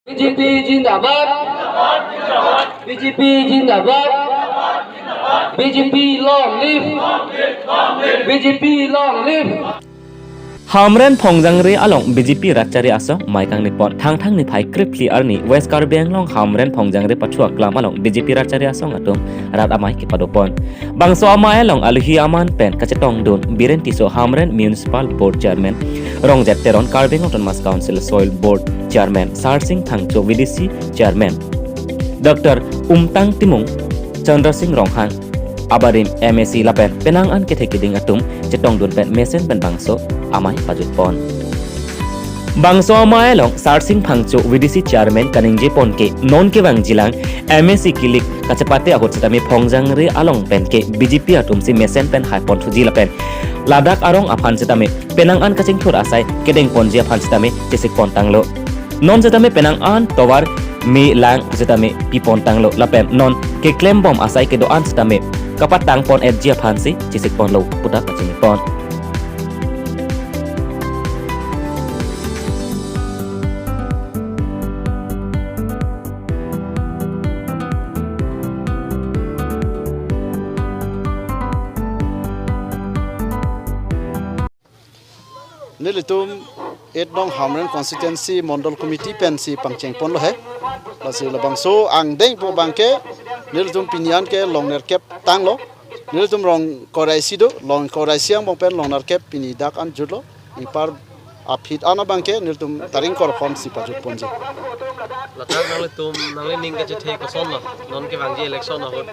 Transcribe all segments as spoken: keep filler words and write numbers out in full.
B J P Jindabad. B J P Jindabad. B J P long live. B J P long live. Hamren Phongjangre along B J P Ratchari Asong amei kangni pon. Thangthang niphai krepli arni West Karbi Anglong Hamren Phongjangre Pachuaklam along B J P Ratchari Asong atum rat amei kepado pon. Bangso amei along alohi aman pen kachetongdun Biren Tisso, Hamren Municipal Board Chairman, Rongjet Teron, Karbi Anglong Autonomous Council Soil Board Chairman, Sarsing Phangcho, V D C Chairman, Doctor Umtang Timung, Chandra Sing Ronghang, abarim M A C lapen penang an kethe keding atum chetongdun pen mesen pen bangso amei pajut pon. Bangso amei along Sarsing Phangcho, V D C Chairman, kaningje pon ke non kevangjilang M A C kilik kachepate ahut sitame Phongjangre along pen ke B J P atum si mesen pen hai pon thuji lapen ladak arong aphan sitame penang an kachingthur asai kedeng ponji aphan sitame chesik pon tanglo. Non sitame penang an tovar me lang sitame pi pon tanglo lapen non keklem bom asai kedo-an sitame kapatang pon etji aphan si chesik ponlo puta pachini pon. Nelitum eight nong Hamren Constituency Mondol Committee pen si pangcheng ponlo he. Lasi labangso angdeng pu abangke nelitum pini an ke long nerkep tanglo. Nelitum rong korai si do, long korai si angbong pen long nerkep pini dak an jutlo. Anpar aphi an abangke nelitum taring kor phon si pajut ponji. Ladak nanglitum nanglining kachethe kosonlo, non kevangji election ahut?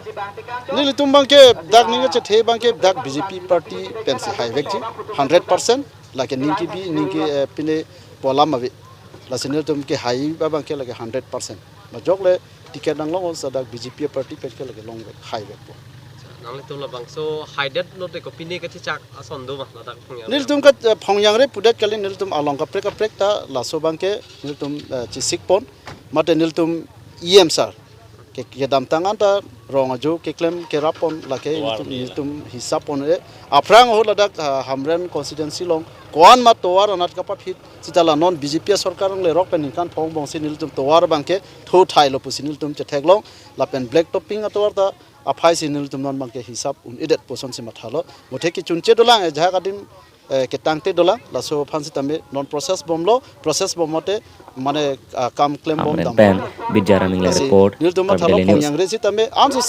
Nelitum abangke dak ning kachethe abangke dak B J P party pen si haivekji, hundred percent. Lake ning kebi, ning ke, eh, pine pu alam ave. Lasi nelitum kehai abangke lake hundred percent. Majok le ticket nanglong-o sa dak B J P party pen ke lake longvek, haivekpo. Nanglitum labangso haidet lote kopine kachechak ason do ma ladak Phongjangre? Nelitum ka, eh, Phongjangre pudet kali, nelitum along kaprek kaprek ta laso abangke nelitum, eh, chesik pon, mate nelitum E M sir ke, kedamtang an ta rong ajo keklem kerap pon lake tovar nelitum, nila nelitum hisap pon-e. Aphrang ahut ladak, ah, Hamren constituency along ko-an ma tovar anat kapaphi sita la non B J P asorkar along lerok pen ningkan phongo angbong si nelitum tovar abangke tho thailo pusi nelitum chetheklong lapen black topping atovar ta aphai si nelitum non abangke hisap un-edet puson si mathalo. Muthe kechunche dolang, eh, jahak adim, eh, ketangte dolang, laso aphan sitame non process bomlo, process bom mate mane, ah, kam klem bom Hamren dam pen bomlo. Bidya Raming le lasi report, nelitum mathalo Karbi News. Phongjangre sitame anso